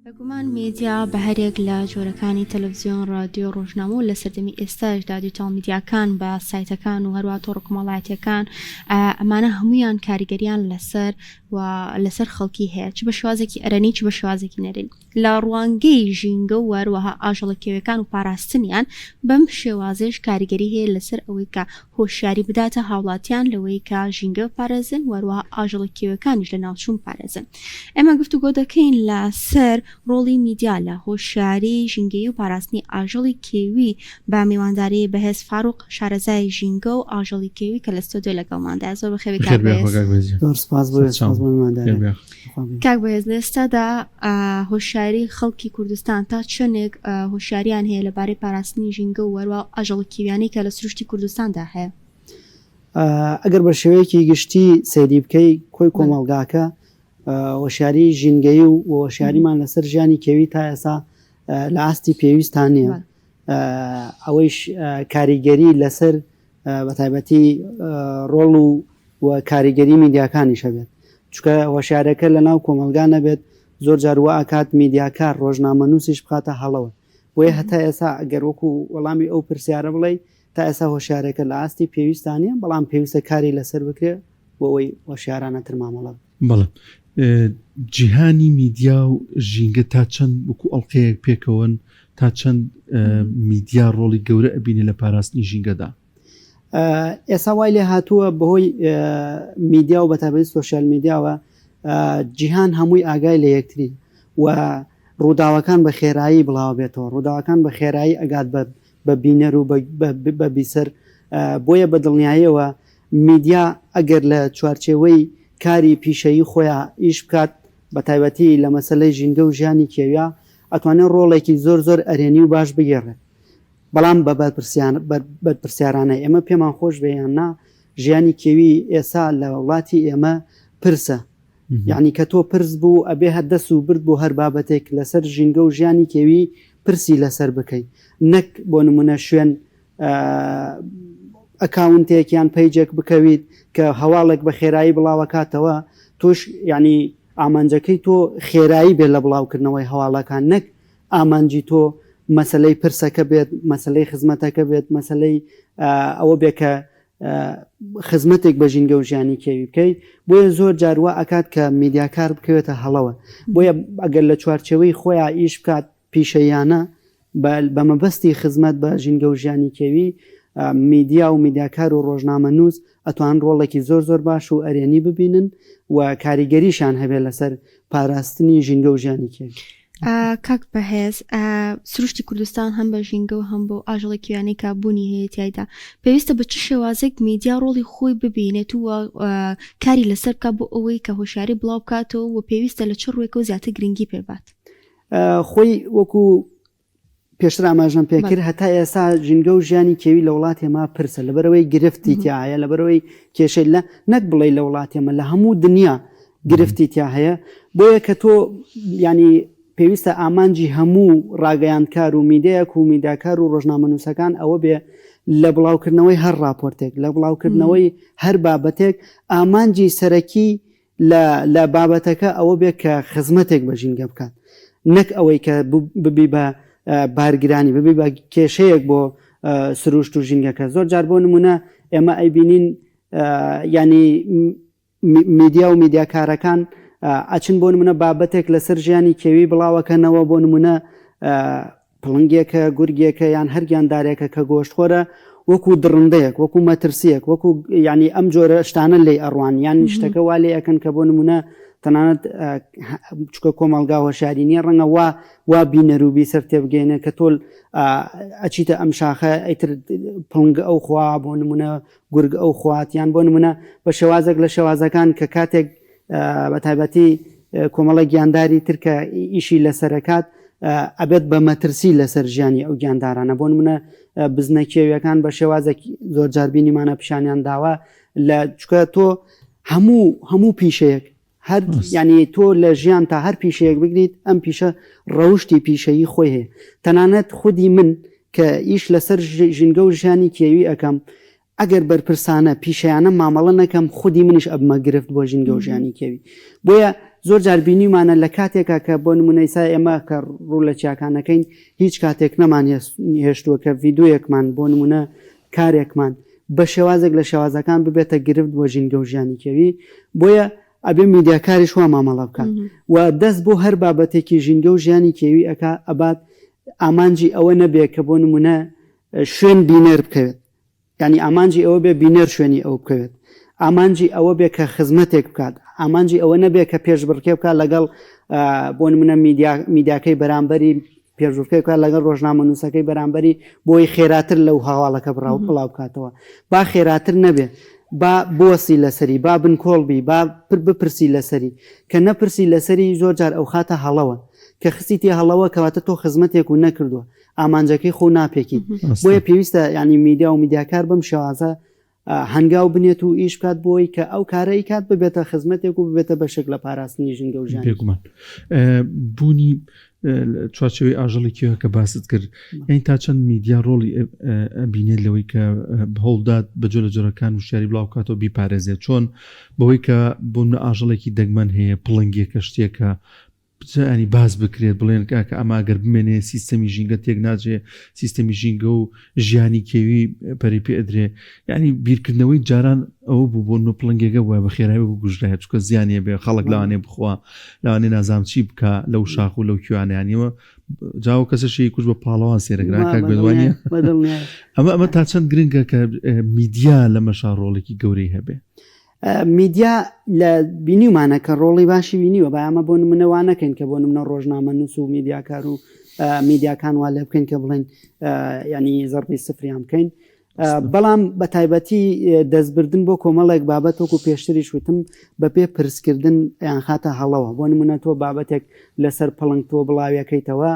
بێگومان میدیا بە هەریەک لە جۆرەکانی تەلەفزیۆن، ڕادیۆ، ڕۆژنامە و لە سەردەمی ئێستاشدا دیجیتاڵ میدیاکان بە سایتەکان و هەروەها تۆڕە کۆمەڵایەتیەکان ئەمانە هەموویان کاریگەریان لەسەر و لەسەر خەڵکی هەیە چ بە شێوازێکی ئەرێنی چ بە شێوازێکی نەرێنی. لە ڕوانگەی ژینگە و هەروەها ئاژەڵە کێویەکان و پاراستنیان، بەم شێوازەیش کاریگەری هەیە لەسەر ئەوەی کە هۆشیاری بداتە هاوڵاتیان لەوەی کە ژینگە بپارێزن و هەروەها ئاژەڵە کێویەکانیش لە ناوچوون بپارێزن. ئێمە گفتوگۆ دەکەین لە سەر ڕۆڵی میدیا لە هۆشیاری ژینگەیی و پاراستنی ئاژەڵی کێوی بە میوانداری بەهێز فاروق شارەزای ژینگە و ئاژەڵی کێوی کە لە ستۆدیۆ لەگەڵماندایە. زۆر بەخێربێی کاک بەهێز. زۆر سپاس بۆ سپاس بۆ میوانداری. کاک بەهێز لە ئێستادا هۆشیاری خەڵکی کوردستان تا چەندێک هۆشیاریان هەیە لەبارەی پاراستنی ژینگە و هەروەها ئاژەڵە کێویانەی کە لە سروشتی کوردستاندا هەیە؟ ئەگەر بە شێوەیەکی گشتی سەیری بکەی کۆی کۆمەڵگاکە هۆشیاری ژینگەیی و هۆشیاریمان لەسەر ژیانی کێوی تا ئێستا لە ئاستی پێویستان نییە ئەوەیش کاریگەری لەسەر بە تایبەتی ڕۆڵ و و کاریگەری میدیاکانیش هەبێت چونکە هۆشیارەکە لە ناو کۆمەڵگا نەبێت زۆر جار وا ئەکات میدیاکار ڕۆژنامەنووسیش بخاتە هەڵەوە بۆیە هەتا ئێستا ئەگەر وەکو وەڵامی ئەو پرسیارە بڵێ تا ئێستا هۆشیارەکە لە ئاستی پێویستا نییە بەڵام پێویستە کاری لەسەر بکرێ بۆ ئەوەی هۆشیارانەتر مامەڵە بکرێت. بەڵێ جیهانی میدیا و ژینگە تا چەند وەکو ئەڵقەیەک پێکەوەن تا چەند میدیا ڕۆڵی گەورە ئەبینێ لە پاراستنی ژینگەدا؟ ئێستا وای لێ هاتووە بەهۆی میدیا و بەتابەتی سۆشیال میدیاوە جیهان هەمووی ئاگای لە یەکتری و ڕووداوەکان بە خێرایی بڵاو بێتەوە ڕووداوەکان بە خێرایی ئەگات بە بە بینەر و بە بیسەر بۆیە بە دڵنیاییەوە میدیا ئەگەر لە چوارچێوەی کاری پیشەیی خۆیا ئیش بکات بە تایبەتی لە مەسەلەی ژینگە و ژیانی کێویا ئەتوانێت ڕۆڵێکی زۆر زۆر ئەرێنی و باش بگێڕێت بەڵام بە بەرپرسیارانە ئێمە پێمان خۆش بێ یان نا ژیانی کێوی ئێسا لە وڵاتی ئێمە پرسە یعنی کە تۆ پرس بوو ئەبێ هەر دەس و برد بۆ هەر بابەتێک لەسەر ژینگە و ژیانی کێوی پرسی لەسەر بکەی نەک بۆ نمونە شوێن ئەکاونتێک یان پەیجێک بکەویت کە هەواڵێک بە خێرایی بڵاوەکاتەوە تۆش یعنی ئامانجەکەی تۆ خێرایی بێت لە بڵاوکردنەوەی هەواڵەکان نەک ئامانجی تۆ مەسەلەی پرسەکە بێت مەسەلەی خزمەتەکە بێت مەسەلەی ئەوە بێت کە خزمەتێک بە ژینگە و ژیانی کێوی بکەی بۆیە زۆر جار وا ئەکات کە میدیاکار بکەوێتە هەڵەوە بۆیە ئەگەر لە چوارچێوەی خۆیان ئیش بکات پیشەییانە بە مەبەستی خزمەت بە ژینگە و ژیانی کێوی، میدیا و میدیاکار و ڕۆژنامەنووس ئەتوانن ڕۆڵێکی زۆر زۆر باش و ئەرێنی ببینن و کاریگەریشیان هەبێت لەسەر پاراستنی ژینگە و ژیانی کێوی. کاک بەهێز، سروشتی کوردستان هەم بە ژینگە و هەم بەو ئاژەڵە کێویانەی کە بوونی هەیە تیایدا، پێویستە بە چ شێوازێک میدیا ڕۆڵی خۆی ببینێت و کاری لەسەر بکات بۆ ئەوەی کە هۆشیاری بڵاو بکاتەوە و پێویستە لە چ ڕووێکەوە زیاتر گرنگی پێ بات؟ خۆی وەکو پێشتر ئاماژەم پێکرد هەتا ئێستا ژینگە و ژیانی کێوی لە وڵات ئێمە پرسە لەبەرەوەی گرفتی تایە لەبەرەوەی کێشەی لە نەک بڵێ لە وڵات ئێمە لە هەموو دنیا گرفتی تیا هەیە بۆیە کە تۆ ینی پێویستە ئامانجی هەموو ڕاگەیاندکار و میدیایەک و میداکار و ڕۆژنامەنووسەکان ئەوە بێ لە بڵاوکردنەوەی هەر راپۆرتێک لە بڵاوکردنەوەی هەر بابەتێک ئامانجی سەرەکی لە لە بابەتەکە ئەوە بێت کە خزمەتێک بە ژینگە بکات نەک ئەوەی کە ببی بە بارگرانی ببی بە کێشەیەک بۆ سروشت و ژینگەکە زۆر جار بۆ نمونە ئێمە ئەیبینین ینی میدیا و میدیاکارەکان ئەچن بۆ نمونە بابەتێک لەسەر ژیانی کێوی بڵاوەکەنەوە بۆ نمونە پڵنگێکە، گورگێکە یان هەر گیاندارێکە کە گۆشتخۆرە وەکو دڕندەیەک، وەکو مەترسییەک، وەکو یانی ئەم جۆرە شتانە لێی ئەڕوان یان شتەکە وا لێ ئەکەن کە بۆ نمونە تەنانەت چکە کۆمەڵگا هۆشیاری نییە ڕەنگە وا وا بینەر و بیسەر تێبگەێنێ کە تۆ ئەچیتە ئەم شاخە ئیتر پڵنگ ئەو خوا بۆ نمونە گورگ ئەو خوات یان بۆ نمونە بە شێوازێک لە شێوازەکان کە کاتێک بە تایبەتی کۆمەڵێک گیانداری تر کە ئیشی لەسەرەکات ئەبێت بە مەترسی لەسەر ژیانی ئەو گیاندارانە بۆ نمونە بزنە کێویەکان بە شێوازێک زۆر جار بینیمانە پیشانیان داوە لە چکە تۆ هەموو هەموو پیشەیەک هەر ینی تۆ لە ژیان تا هەر پیشەیەک بگریت ئەم پیشە ڕەوشی پیشەیی خۆی هەیە تەنانەت خودی من کە ئیش لەسەر ژینگە و ژیانی کێوی ئەەکەم ئەگەر بەرپرسانە، پیشەیانە مامەڵە نەکەم خودی منیش ئەبمە گرفت بۆ ژینگە و ژیانی کێوی. بۆیە زۆر جار بینیومانە لە کاتێکا کە بۆ نمونە ئیسا ئێمە کە ڕوو لە چیاکان ئەکەین هیچ کاتێک نەمان هێشتووە کە ڤیدۆیەکمان بۆ نمونە کارێکمان بە شێوازێک لە شێوازەکان ببێتە گرفت بۆ ژینگە و ژیانی کێوی بۆیە ئەبێ میدیاکاریش وا مامەڵە بکات و دەست بۆ هەر بابەتێکی ژینگە و ژیانی کێوی ئەکا ئەبات ئامانجی ئەوە نەبێ کە بۆ نمونە شوێن بینەر بکەوێت یانی ئامانجی ئەوە بێ بینەر شوێنی ئەو بکەوێت، ئامانجی ئەوە بێ کە خزمەتێک بکات، ئامانجی ئەوە نەبێ کە پێشبڕکێ بکات لەگەڵ بۆ نمونە میدیا میدیاکەی بەرامبەری پێشبڕکێ بکات لەگەڵ ڕۆژنامەنووسەکەی بەرامبەری بۆی خێراتر لەو هەواڵەکە بڕاو بڵاو بکاتەوە. با خێراتر نەبێ، با بوەستی لەسەری، با بنکۆڵ بی، با بپرسی لەسەری. کە نەپرسی لەسەری زۆر جار ئەوخاتە هەڵەوە. کە خستیتیە هەڵەوە کەواتە تۆ خزمەتێک و نەکردووە. ئامانجەکەی خۆو ناپێکیت بۆیە پێویستە ینی میدیا و میدیاکار بەم شێوازە هەنگاو بنێت و ئیش بکات بۆی کە ئەو کارە ئیکات ببێتە خزمەتێک و ببێتە بەشێک لە پاراستنی ژینگە و ژیان. بێگومان بوونی چوارچێوەی ئاژەڵی کێوە کە باست کرد یعنی تا چەند میدیا ڕۆڵی ئەبینێت لەوەی کە هەوڵدات بە جۆرە جۆرەکان وشیاری بڵاو بکاتەوە بیپارێزێت چۆن بەوەی کە بۆ نمونە ئاژەڵێکی دەگمەن هەیە پڵنگێکە شتێکە ینی باس بکرێت بڵێن کاکە ئەمە گەر بمێنێ سیستەمی ژینگە تێک ناچێ سیستەمی ژینگە و ژیانی کێوی پەری پێ ئەدرێ یعنی بیرکردنەوەی جاران ئەوە بوو بۆ نۆ پڵنگێکە وایە بە خێرایی بگوژرایە چکە زیانە بێ خەڵک لەوانێ بخوا لەوانێ نازام چی بکە لەو شاخ و لەو کوانیانەوە جاوە کەسەشی کوش بە پاڵەوان سێرەکرا کاک بێدوانە ئەمە ئەمە تا چەند گرنگە کە میدیا لە مەشا ڕۆڵێکی گەورەی هەبێ میدیا لە بینیومانە کە ڕۆڵی باشی بینیوە با ئەمە بۆ نمونە وا نەکەین کە بۆ نمونە ڕۆژنامەنووس و میدیاکار و میدیاکان وا لێ بکەین کە بڵێن ینی زەربی سفریان بکەین بەڵام بە تایبەتی دەستبردن بۆ کۆمەڵێک بابەت وەکو پێشتریش وتم بە پێ پرسکردن یان خاتە هەڵەوە بۆ نمونە تۆ بابەتێک لەسەر پڵنگ تۆ بڵاویەکەیتەوە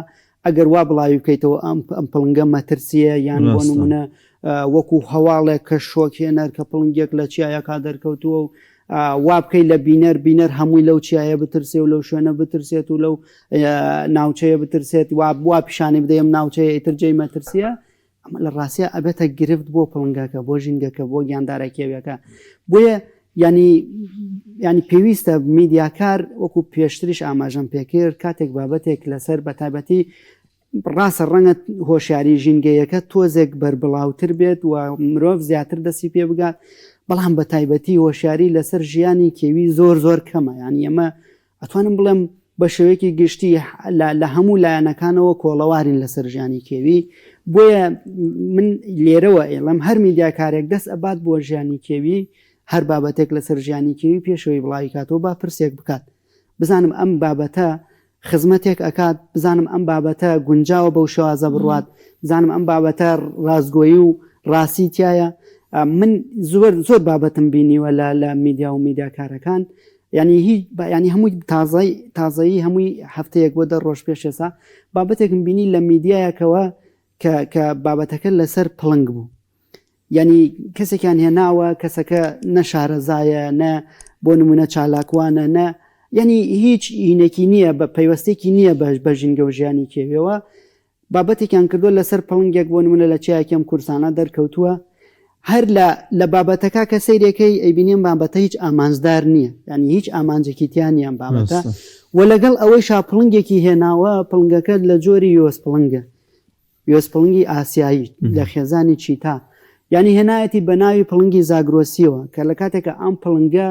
ئەگەر وا بڵاوی بکەیتەوە ئەم ئەم پڵنگە مەترسیە یان بۆ نمونە وەکو هەواڵێک کە شۆکهێنەر کە پڵنگێک لە چیایەکا دەرکەوتووە و وا بکەیت لە بینەر بینەر هەمووی لەو چیایە بترسێ و لەو شوێنە بترسێت و لەو ناوچەیە بترسێت وا وا پیشانی بدەیم ناوچەیە ئیتر جێی مەترسیە ئەمە لە ڕاستیا ئەبێتە گرفت بۆ پڵنگەکە بۆ ژینگەکە بۆ گیاندارە کێویەکە بۆیە ینی ینی پێویستە میدیاکار وەکو پێشتریش ئاماژەم پێکرد کاتێک بابەتێک لەسەر بە تایبەتی ڕاستە ڕەنگە هۆشیاری ژینگەیەکە تۆزێک بەربڵاوتر بێت و مرۆڤ زیاتر دەستی پێ بگات بەڵام بە تایبەتی هۆشیاری لەسەر ژیانی کێوی زۆر زۆر کەمە یانی ئەمە ئەتوانم بڵێم بە شێوەیەکی گشتی لە هەموو لایەنەکانەوە کۆڵەوارین لەسەر ژیانی کێوی بۆیە من لێرەوە ئێڵم هەر میدیاکارێک دەست ئەبات بۆ ژیانی کێوی هەر بابەتێک لەسەر ژیانی کێوی پێشەوەی بڵاوی کاتەوە با پرسێک بکات بزانم ئەم بابەتە خزمەتێک ئەکات بزانم ئەم بابەتە گونجاوە بەو شێوازە بڕوات بزانم ئەم بابەتە ڕاستگۆیی و ڕاستی تایە من زۆر زۆر بابەتم بینیوە لە لە میدیا و میدیاکارەکان یعنی هیچ ینی هەمووی تازای تازایی هەمووی هەفتەیەک بۆ دە ڕۆژ پێش ئێسا بابەتێکم بینی لە میدیایەکەوە کە کە بابەتەکە لەسەر پڵنگ بوو یانی کەسێکیان هێناوە کەسەکە نە شارەزایە نە بۆ نمونە چالاکوانە نە یعنی هیچ هینێکی نییە بە پەیوەستێکی نییە بە بە ژینگە و ژیانی کێویەوە بابەتێکیان کردووە لەسەر پڵنگێک بۆ نمونە لە چیایەکی ئەم کوردستانە دەرکەوتووە هەر لە لە بابەتەکە کە سەیرەکەی ئەیبینیم بابەتە هیچ ئامانجدار نییە یعنی هیچ ئامانجێکی تیا نییە ئەم بابەتە و لەگەڵ ئەوەی شا پڵنگێکی هێناوە پڵنگەکە لە جۆری یۆس پڵنگە یۆس پڵنگی ئاسیایی لە خێزانی چیتا یانی هێنایەتی بە ناوی پڵنگی زاگرۆسیەوە کە لە کاتێکا ئەم پڵنگە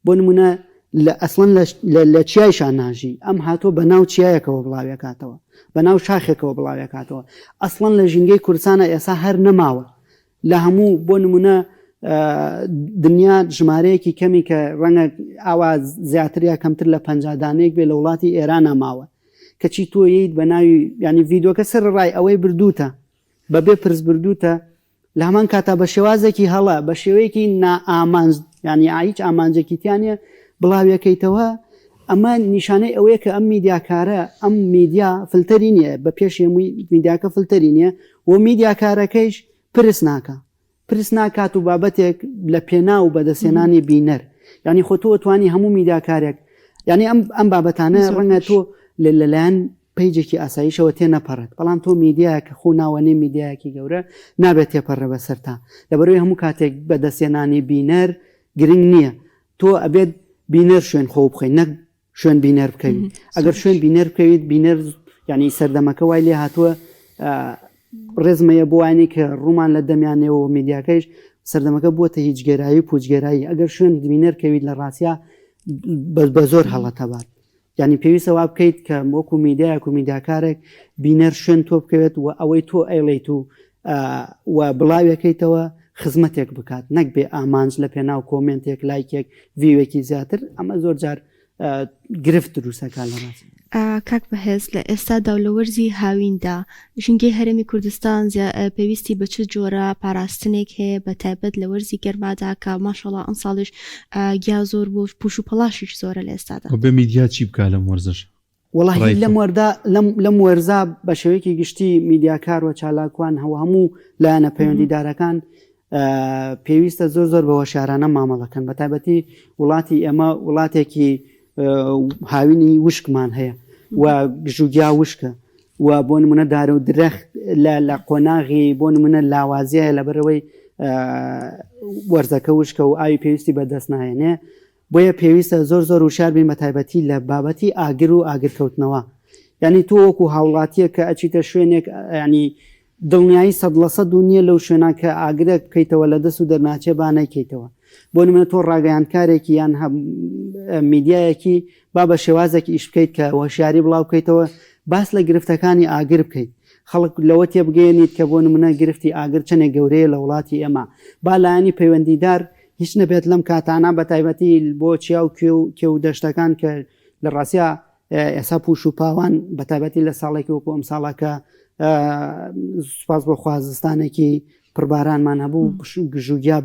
بۆ نمونە لە ئەسڵەن لە چیایشا ناژی ئەم هاتووە بە ناو چیایەکەوە بڵاویەکاتەوە بە ناو شاخێکەوە بڵاویەکاتەوە ئەسڵەن لە ژینگەی کوردستانە ئێسا هەر نەماوە لە هەموو بۆ نمونە دنیا ژمارەیەکی کەمی کە ڕەنگە ئاوا زیاتر یا کەمتر لە 50 دانەیەک بێ لە وڵاتی ئێرانە ماوە کەچی تۆ یەیت بە ناوی یانی ڤیدۆکە سەر ڕای ئەوەی بردووتە بە بێ پرس بردووتە لە هەمان کاتا بە شێوازێکی هەڵە بە شێوەیەکی نائامانج یانی هیچ ئامانجێکی تیا نییە بڵاویەکەیتەوە ئەمە نیشانەی ئەوەیە کە ئەم میدیاکارە ئەم میدیا فلتەری نییە بە پێش هەمووی میدیاکە فلتەری نییە و میدیاکارەکەیش پرس ناکە پرس ناکات و بابەتێک لە پێناو بەدەستهێنانی بینەر یانی خۆ تۆ توانی هەموو میدیاکارێک یانی ئەم ئەم بابەتانە ڕەنگە تۆ لەلایەن پەیجێکی ئاساییشەوە تێ نەپەڕێت بەڵام تۆ میدیایە کە خۆ ناوەنێ میدیایەکی گەورە نابێت تێپەڕێ بەسەرتا لەبەرەوەی هەموو کاتێک بەدەستهێنانی بینەر گرنگ نییە تۆ ئەبێت بینەر شوێن خۆ بخەی نەک. شوێن بینەر بکەویت ئەگەر شوێن بینەر بکەویت بینەر یعنی سەردەمەکە وای لێ هاتووە ڕێزمەیە بۆ وانی کە ڕوومان لە دەمیانەوە میدیاکەیش سەردەمەکە بووەتە هیچگەرایی و پوچگەرایی ئەگەر شوێن بینەر کەویت لە ڕاستیا بە زۆر هەڵەتەبات یعنی پێویستە وا بکەیت کە وەکو میدیایەک و میدیاکارێک بینەر شوێن تۆ بکەوێت و ئەوەی تۆ ئەیڵێیت و و بڵاوێکەیتەوە خزمەتێک بکات نەک بێ ئامانج لە پێناو کۆمێنتێک لایکێک view ێکی زیاتر ئەمە زۆر جار گرفت دروستەکان لە ڕاست. کاک بەهێز لە ئێستادا و لە وەرزی هاویندا ژینگەی هەرێمی کوردستان پێویستی بە چ جۆرە پاراستنێک هەیە بە تایبەت لە وەرزی گەرمادا کە ماشەڵا ئەمساڵیش گیا زۆر بوو پوش و پەڵاشیش زۆرە لە ئێستادا. بێ میدیا چی بکا لەم وەرزەش؟ وەڵاهی لەم وەردا لەم لەم وەرزا بە شێوەیەکی گشتی میدیاکار و چالاکوان هەوە هەموو لایەنە پەیوەندیدارەکان پێویستە زۆر زۆر بە هۆشیارانە مامەڵەکەن بە تایبەتی وڵاتی ئێمە وڵاتێکی هاوینی وشکمان هەیە و گژوگیا وشکە و بۆ نمونە دار و درەخت لە لە قۆناغی بۆ نمونە لاوازیە لەبەرەوەی وەرزەکە وشکە و ئاوی پێویستی بەدەست نایەنێ بۆیە پێویستە زۆر زۆر وشیار بین بەتایبەتی لە بابەتی ئاگر و ئاگرکەوتنەوە یانی تۆ وەکو هاوڵاتیەک کە ئەچیتە شوێنێک ینی دڵنیایی سەد لە سەد و نییە لەو شوێنە کە ئاگرێک بکەیتەوە لە دەست و دەرناچێ با نەیکەیتەوە بۆ نمونە تۆ ڕاگەیاندکارێکی یان میدیایەکی با بە شێوازێک ئیش بکەیت کە هۆشیاری بڵاو بکەیتەوە باس لە گرفتەکانی ئاگر بکەیت خەڵک لەوە تێبگەیەنیت کە بۆ نمونە گرفتی ئاگر چەندێک گەورەیە لە وڵاتی ئێمە با لایەنی پەیوەندیدار هیچ نەبێت لەم کاتانە بە تایبەتی بۆ چیا و کوێ و کێو و دەشتەکان کە لە ڕاستیا ئێسا پوش و پاوان بە تایبەتی لە ساڵێکی وەکو ئەم ساڵە کە سوپاس بۆ خوا زستانێکی پڕبارانمان هەبوو گژوگیا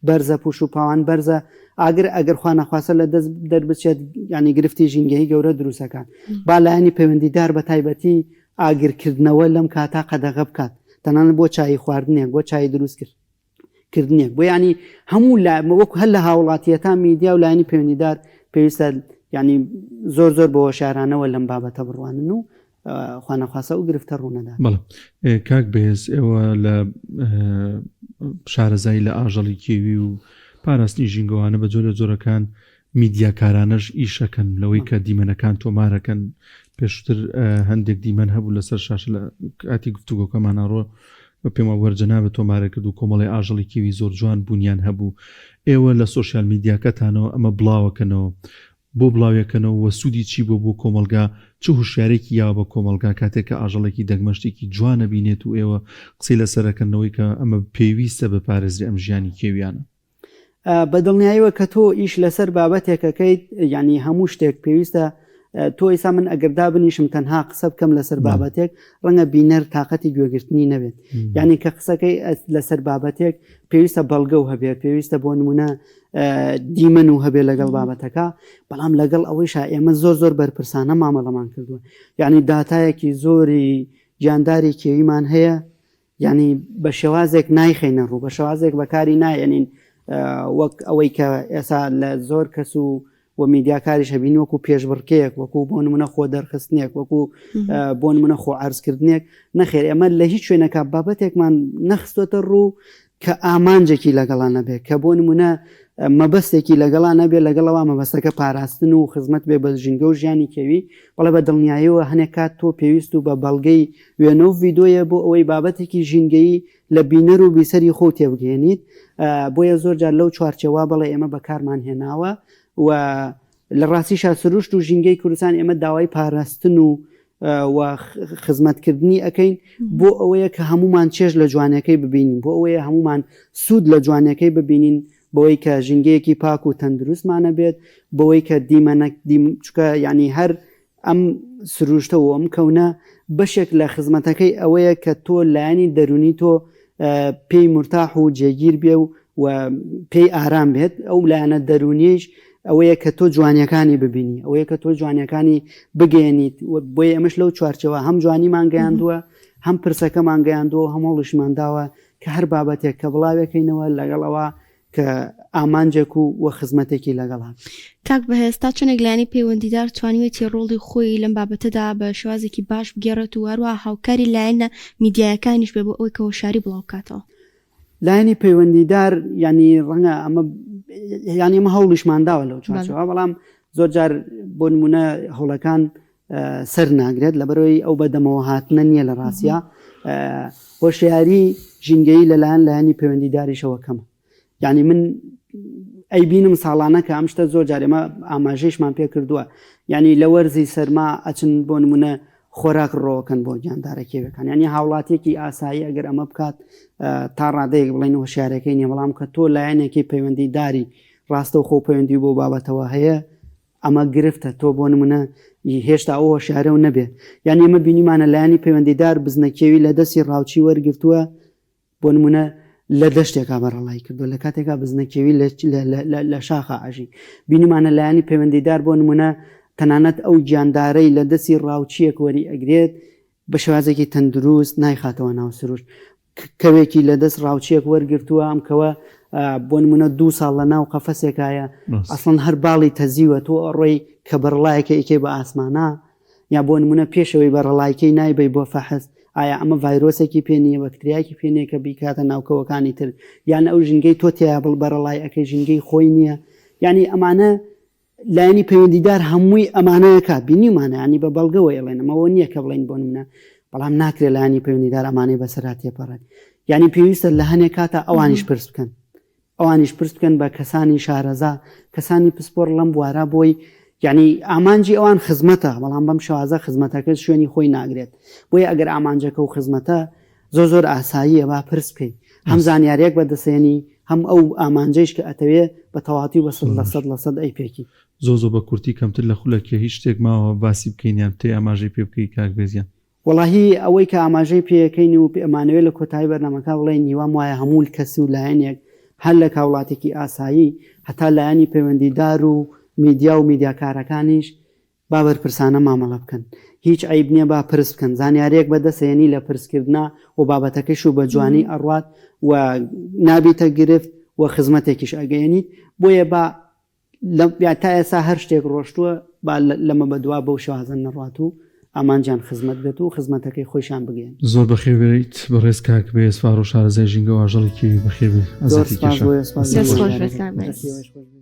بەرزە پوش و پاوان بەرزە ئاگر ئەگەر خوا نەخواستە لە دەست دەربچێت ینی گرفتی ژینگەی گەورە دروستەکان با لایەنی پەیوەندیدار بە تایبەتی ئاگرکردنەوە لەم کاتا قەدەغە بکات تەنانەت بۆ چایی خواردنێک بۆ چای دروست کرد کردنێک بۆ ینی هەموو لە وەکو هەر لە هاوڵاتیەتا میدیا و لایەنی پەیوەندیدار پێویستە ینی زۆر زۆر بە هۆشیارانەوە لەم بابەتە بڕوانن و خوانەخواسە و گرفتە ڕوونەدات. بەڵێ کاک بەهێز ئێوە لە شارەزایی لە ئاژەڵی کێوی و پاراستنی ژینگەوانە بە جۆرە جۆرەکان میدیاکارانەش ئیشەکەن لەوەی کە دیمەنەکان تۆمارەکەن پێشتر هەندێک دیمەن هەبوو لەسەر شاشە لە کاتی گفتوگۆکەمانە ڕۆ پێم وابوو هەر جەنابت تۆمارە کرد و کۆمەڵی ئاژەڵی کێوی زۆر جوان بوونیان هەبوو ئێوە لە سۆشیال میدیاکەتانەوە ئەمە بڵاوەکەنەوە بۆ بڵاویەکەنەوە وە سوودی چی بووە بۆ کۆمەڵگا چ هوشیارێکی یاوە بە کۆمەڵگا کاتێک کە ئاژەڵێکی دەگمەن شتێکی جوان ئەبینێت و ئێوە قسەی لەسەرەکەنەوەی کە ئەمە پێویستە بپارێزرێ ئەم ژیانی کێویانە. بە دڵنیاییەوە کە تۆ ئیش لەسەر بابەتێکەکەیت یعنی هەموو شتێک پێویستە تۆ ئیسا من ئەگەر دابنیشم تەنها قسە بکەم لەسەر بابەتێک ڕەنگە بینەر تااقەتی گوێگرتنی نەبێت یعنی کە قسەکەی لەسەر بابەتێک پێویستە بەڵگە و هەبێت پێویستە بۆ نمونە دیمەن و هەبێت لەگەڵ بابەتەکە بەڵام لەگەڵ ئەوەیشا ئێمە زۆر زۆر بەرپرسانە مامەڵەمان کردووە یعنی داتایەکی زۆری گیانداری کێویمان هەیە یانی بە شێوازێک نایخەینە ڕوو بە شێوازێک بەکاری نایەنین وەک ئەوەی کە ئێسا لە زۆر کەس و و میدیاکاریش هەبین وەکو پێشبڕکێک وەکو بۆ نمونە خۆ دەرخستنێک وەکو بۆ نمونە خۆ عرضکردنێک نەخێر ئێمە لە هیچ شوێنەکە بابەتێکمان نەخستۆتە ڕوو کە ئامانجێکی لەگەڵا نەبێت کە بۆ نمونە مەبەستێکی لەگەڵا نەبێت لەگەڵەوە مەبەستەکە پاراستن و خزمەت بێ بە ژینگە و ژیانی کێوی بەڵێ بە دڵنیاییەوە هەنێک کات تۆ پێویست و بە بەڵگەی وێنە و ڤیدۆیە بۆ ئەوەی بابەتێکی ژینگەیی لە بینەر و بیسەری خۆو تێبگەیەنیت، بۆیە زۆر جار لەو چوارچێوە بەڵێ ئێمە بەکارمان هێناوە و لە ڕاستیشا سروشت و ژینگەی کوردستان ئێمە داوای پاراستن و و خزمەتکردنی ئەکەین بۆ ئەوەیە کە هەمومان چێژ لە جوانەکەی ببینین بۆ ئەوەیە هەمومان سوود لە جوانەکەی ببینین بەوەی کە ژینگەیەکی پاک و تەندروستمانە بێت بەوەی کە دیمەنەک دیم چکە ینی هەر ئەم سروشتە و ئەم کەونە بەشێک لە خزمەتەکەی ئەوەیە کە تۆ لایەنی دەروونی تۆ پێی مورتاح و جێگیر بێ و و پێی ئارام بێت ئەو لایەنە دەروونیش ئەوەیە کە تۆ جوانیەکانی ببینی ئەوەیە کە تۆ جوانیەکانی بگەێنیت بۆیە ئەمەش لەو چوارچەوە هەم جوانیمان گەیاندووە هەم پرسەکەمان گەیاندووە هەم هەوڵیشمان داوە کە هەر بابەتێک کە بڵاوێکەینەوە لەگەڵ ئەوە کە ئامانجێک و و خزمەتێکی لەگەڵ هەبێت. کاک بەهێز تا چەندێک لایەنی پەیوەندیدار توانیوێتی ڕۆڵی خۆی لەم بابەتەدا بە شێوازێکی باش بگێڕێت و هەروەها هاوکاری لایەنە میدیایەکانیش بێ بۆ ئەوەی کە هۆشیاری بڵاو بکاتەوە؟ لایەنی پەیوەندیدار یانی ڕەنگە ئەمە یانی ئەمە هەوڵیشمان داوە لەو چوارچێوە بەڵام. زۆر جار بۆ نمونە هەوڵەکان سەر ناگرێت لەبەرەوەی ئەو بەدەمەوە هاتنە نییە لە ڕاستە هۆشیاری ژینگەیی لەلایەن لایەنی پەیوەندیداریشەوە کەمە یعنی من ئەیبینم ساڵانە کە ئەم شتە زۆر جار ئێمە ئاماژەیشمان پێ کردووە یعنی لە وەرزی سەرما ئەچن بۆ نمونە خۆراک ڕۆکەن بۆ گیاندارە کێوەکان یعنی هاوڵاتیەکی ئاسایی ئەگەر ئەمە بکات تا ڕادەیەک بڵێن هۆشیارەکەی نیە بەڵام کە تۆ لایەنێکی پەیوەندیداری ڕاستەوخۆ پەیوەندی بۆ بابەتەوە هەیە ئەمە گرفتە تۆ بۆ نمونە هێشتا ئەو هۆشیارە و نەبێ یان ئێمە بینیمانە لایەنی پەیوەندیدار بزنەکێوی لە دەستی ڕاوچی وەرگرتووە بۆ نمونە لە دەشتێکا بەرەڵای کردووە لە کاتێکا بزنەکێوی لە شاخا ئەژی بینیمانە لایەنی پەیوەندیدار بۆ نمونە تەنانەت ئەو گیاندارەی لە دەستی ڕاوچیەک وەری ئەگرێت بە شێوازێکی تەندروست نایخاتەوە ناو سروشت کەوێکی لە دەست ڕاوچیەک وەرگرتووە ئەم کەوە بۆ نمونە دوو ساڵ لە ناو قەفەسێکایە ئەسڵەن هەر باڵی تەزیوە تۆ ئەڕۆی کە بەرڵایەکە ئیکەی بە ئاسمانە یا بۆ نمونە پێشەوەی بەرەڵایکەی نایبەی بۆ فەحس ئایا ئەمە ڤایرۆسێکی پێ نییە بەکتریاکی پێ نییە کە بیکاتە ناوکەوەکانی تر یان ئەو ژینگەی تۆ تیا بڵ بەرەڵای ئەەکەی ژینگەی خۆی نییە یعنی ئەمانە لایەنی پەیوەندیدار هەمووی ئەمانەیەکە بینیمانە ینی بە بەڵگەوە ئێڵێن ئەمەوە نییە کە بڵین بۆ نمونە بەڵام ناکرێت لایەنی پەیوەندیدار ئەمانەی بەسەرا تێپەڕێت یعنی پێویستە لە هەنێک کاتە ئەوانیش پرس بکەن ئەوانیش پرس بکەن بە کەسانی شارەزا کەسانی پسپۆڕ لەم بوارە بۆی یعنی ئامانجی ئەوان خزمەتە بەڵام بەم شێوازە خزمەتەکە شوێنی خۆی ناگرێت بۆیە ئەگەر ئامانجەکە و خزمەتە زۆر زۆر ئاساییە با پرس بکەی هەم زانیاریەک بەدەسێنی هەم ئەو ئامانجەیش کە ئەتەوێ بە تەواتی و بە سەد لە سەد لە سەد ئەیپێکی. زۆر زۆر بە کورتی کەمتر لە خولەکێ هیچ شتێک ماوە باسی بکەین یان بتەوێ ئاماژەی پێ بکەی کاک بێزیان؟ وەڵاهی ئەوەی کە ئاماژەی پێ ئەکەین و ئەمانەوێ لە کۆتایی بەرنامەکە بڵێین هیوام وایە هەموو کەس و لایەنێک هەر لە هاوڵاتێکی ئاسایی هەتا لایەنی پەیوەندیدار و میدیا و میدیاکارەکانیش با بەرپرسانە مامەڵە بکەن هیچ عەیب نیە با پرس بکەن زانیاریەک بەدەست هێنی لە پرسکردنا و بابەتەکەش و بە جوانی ئەڕوات و نابیتە گرفت و خزمەتێکیش ئەگەیەنیت بۆیە با لە تا ئێستا هەر شتێک ڕۆشتووە با لەمە بەدوا بەو شێوازە نەڕوات و ئامانجیان خزمەت بێت و خزمەتەکەی خۆیشان بگەیەنن. زۆر بەخێربێیت بەڕێز کاک بەهێز فاڕۆ شارەزای ژینگە و ئاژەڵی کێوی بەخێربێی زۆر ئازادی سپاس کێشە. بۆ سپاس دەست بۆ خۆش بێت کاک بەهێز. دەستی خۆش بێت.